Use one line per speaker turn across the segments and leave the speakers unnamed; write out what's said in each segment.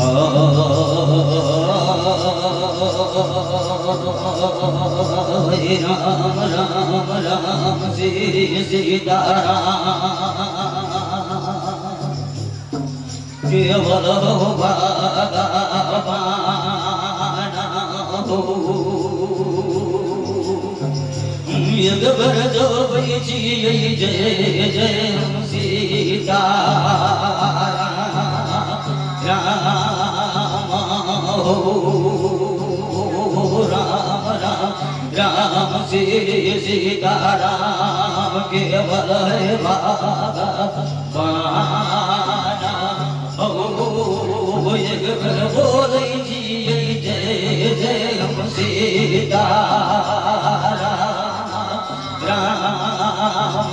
राम राम राम श्री सीताराम केवल भगवान हो। युग जय जय सीता राम हो, राम राम राम श्री सीता राम केवल भगवान हो। बोलै छी जय जय सीता राम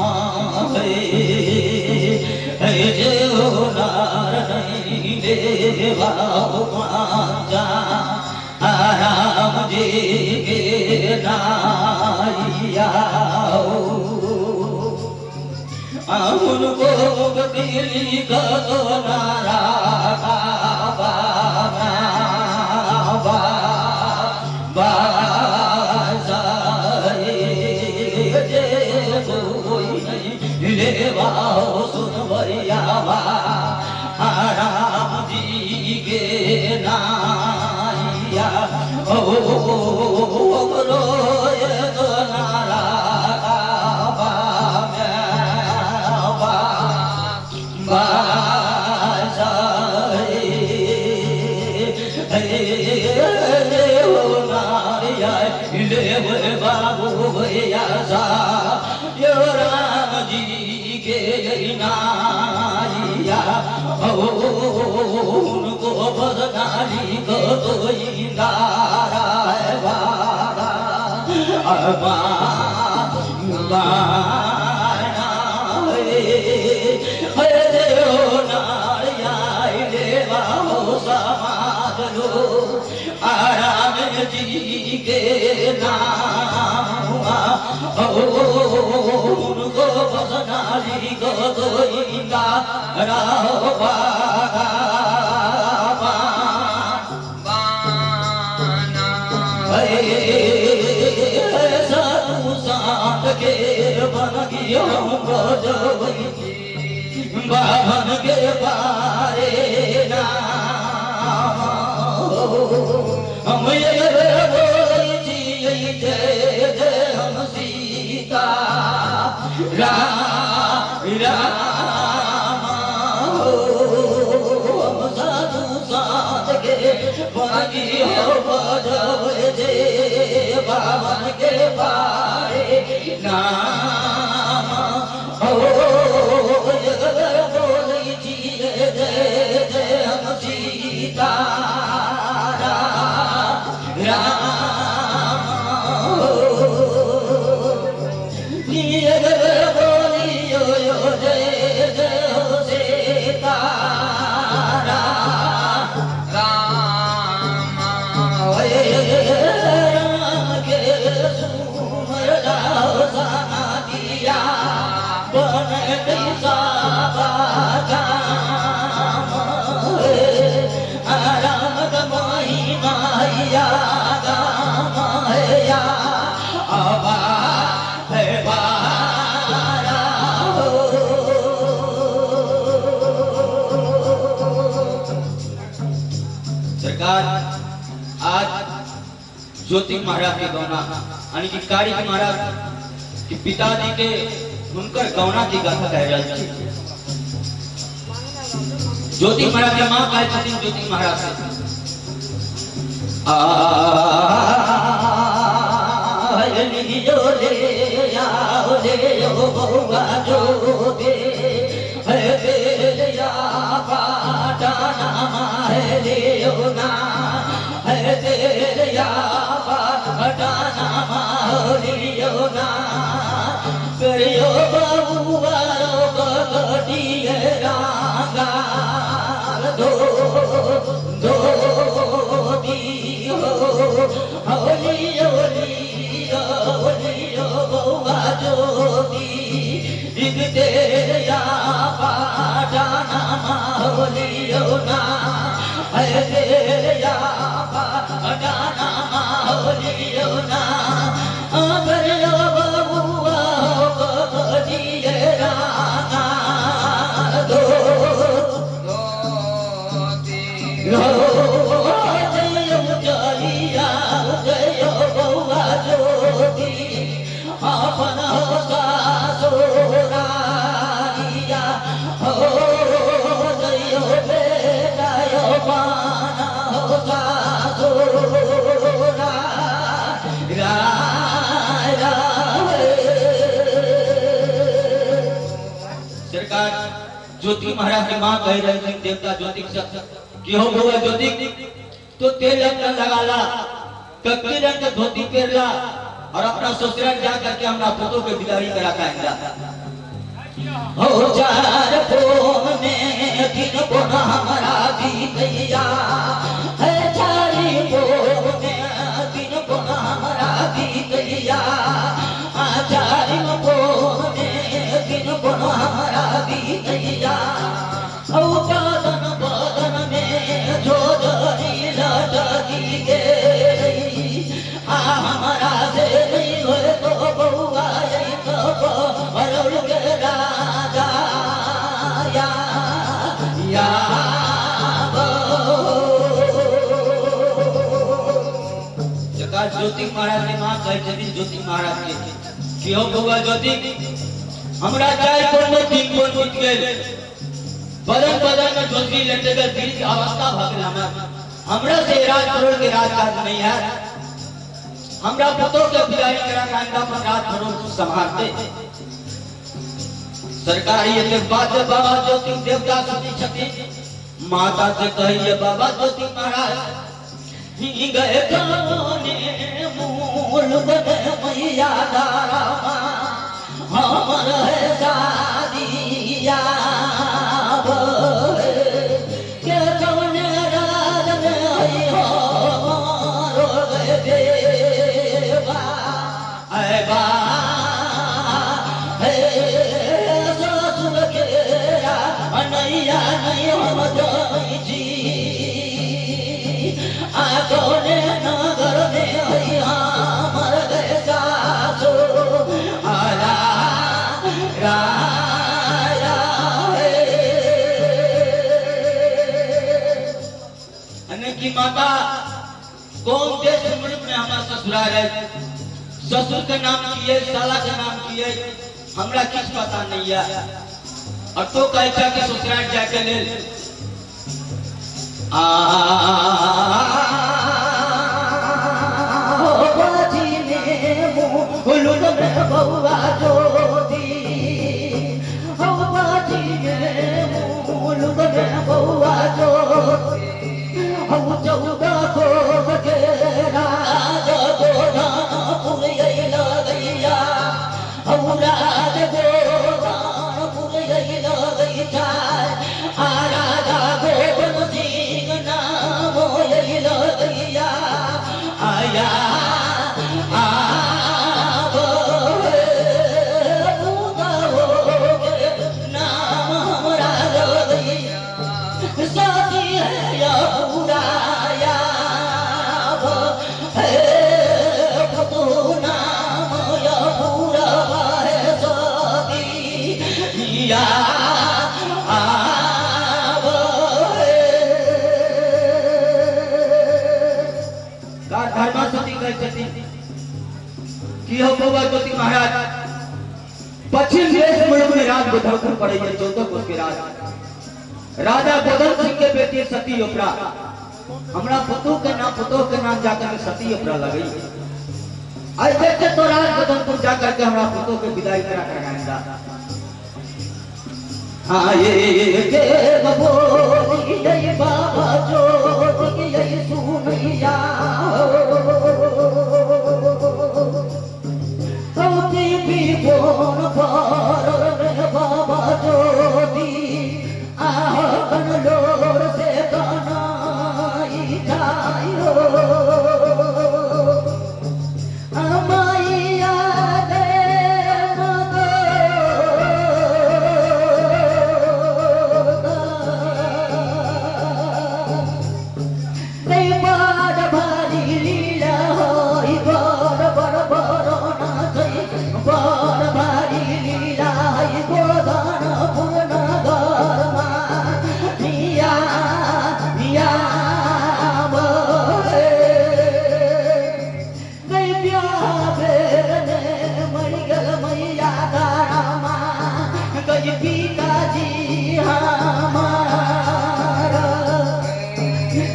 हे जय हो नारायण देवा राम जी के नाइया उनको दिली करो नारा बा बा बा लेवा सुनवरिया राम जी के नाइया ओ नारा बा बा बाबू भैया सा यो राम जी के नाइया उनको बदनाली को तो इंदारा बाबा आराम जी के नाम उनको बसनाली को तो राहो साधु सात के बन गियो बाबन के पारे नाम हम ये जय जय हम सीता राम राम हम साधु सात के बन गियो जे बाबन के पारे नाम हो बोलै जय जय हम सीता राम बोलियो जय जय हो सीता
राम
राम के सुमर जाओ दिया बन कैसा राम कमाई माया गाया अबा है बारा हो। सरकार आज ज्योति महाराज के गौना यानी कि कारिक महाराज के पिताजी के हुनकर गौना की गाथा कह रहल छी। ज्योति महाराज के माँ कहै छथिन ज्योति महाराज से आ लियो ले आओ ले ओ बउआ ज्योति हे तेरिया पाटाना है लियो ना है तेरिया पाटाना लियो ना करियो बउआ रो कटिए रांगाल दो दो हो होलियो लियो लियो बउआ ज्योति तेरिया पाटाना होलियो ना हे या डाना होलियो ना अबर बबुआ दिए राना दो जय जइया जय बउआ ज्योति अपन हो ससुरारिया हो जय बेटा यो पाना हो ससुरा सरकार ज्योति महाराज की माँ कह रहे थे देवता ज्योति कि हो बउआ ज्योति तो तेल अपना लगा ला, कक्की रंग के धोती पहन ला और अपना ससुराल जा करके हमरा पुतों के बिदाई करा के आएगा। हो चार कोन में तीन कोन हमारा बीतैया है, चारी कोन में तीन कोन हमारा बीतैया, चारी कोन में तीन कोन हमारा बीतैया। औ बदन बदन में जोजरी लटकी गई आ हमारा से नहीं होए तो बउआ तो बरौल के राजा या या जका ज्योति महाराज के माँ कहै छथिन ज्योति महाराज के कि हो बउआ ज्योति हमरा चारि कोन में तीन कोन बीत गेल, बदन बदन में ज्योति लटक गेल, दीर्घ अवस्था भऽ गेल हमर, हमरा से राज करोड़ के राजकाज नहीं है, हमरा पुतोह के विदाई करा के आइंदा अपन राज करोड़ संभालते। सरकारी एते बात बाबा ज्योति देवता सुनी छथिन, माता से कहिए बाबा ज्योति महाराज गए कौने मूल बने मैया दारा हमर है शादिया के कौने राज में है हमारो देवा ऐ बा हे ससुर के नैया नहीं हम जाई छी आ कौने नगर में है हमर सासु आरा राया हे। अने की माता कौन देश मुल्क में हमार ससुराल है, ससुर के नाम किए साला के नाम किए हमरा किछ पता नहीं है, और तो कहै छा कि ससुराल जाके लेल आ बाजी में मुलुक में बउआ ज्योति हो बाजी में मुलुक में बउआ ज्योति हो 14 कोस के राज गोदानपुर लगैया हो राज गोदानपुर लगैया आ राजा गोविंद सिंह नाम लगैया आया नाम हमरा लगैया सती है या पुराया हे पुतु नाम या पूरा है सती या का धर्मासती कहै छथिन कि हो बउआ ज्योति महाराज पश्चिम देश मुल्क में राज गोधनपुर पड़े 14 कोस के राज राजा गोधन सिंह के बेटी सती ओकरा हमरा पुतोह के नाम पुतोह के नाम जाकर के सती ओकरा लगई आई देखे तो राज गोधनपुर जाकर के हमरा पुतोह के विदाई करा कर आएंगा। हाँ ये के बबोली जय बाबा ज्योति जय सुनैया बोल पर बाबा ज्योति आहन लोर से कनाई जायो अमैया दे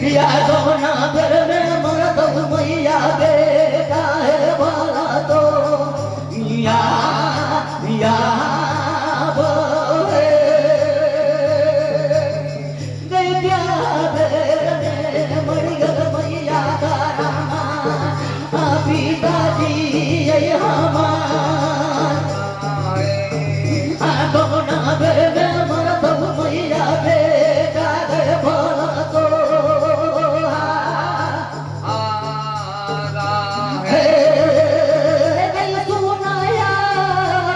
या गौना घर में मरद मैया बेटा है भला तो या या बोले गया बेर में मर मैया तारा पिताजी हमार गौना बेर में मरद मैया बेटा है भला तो हे गई सुनाया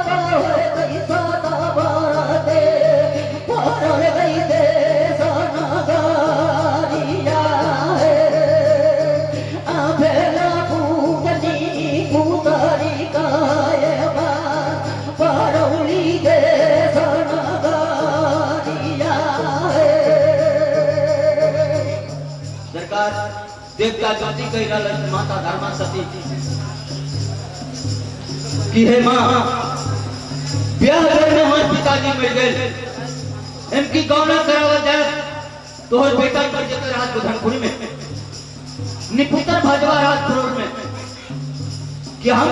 गई सदा बरते पर गई दे सनगरिया हे आभेला पूजनी पुतरी कायबा परौली दे सनगरिया हे। सरकार देवता ज्योति कह रहल माता धर्मा सती कि हे माँ, ब्याह घर में हमारे पिताजी मर गए, इनकी गौना करावल जाए तोहर बेटा मर जेते राज बुधनपुरी में, निपुतर भजवा राजपुर में, कि हम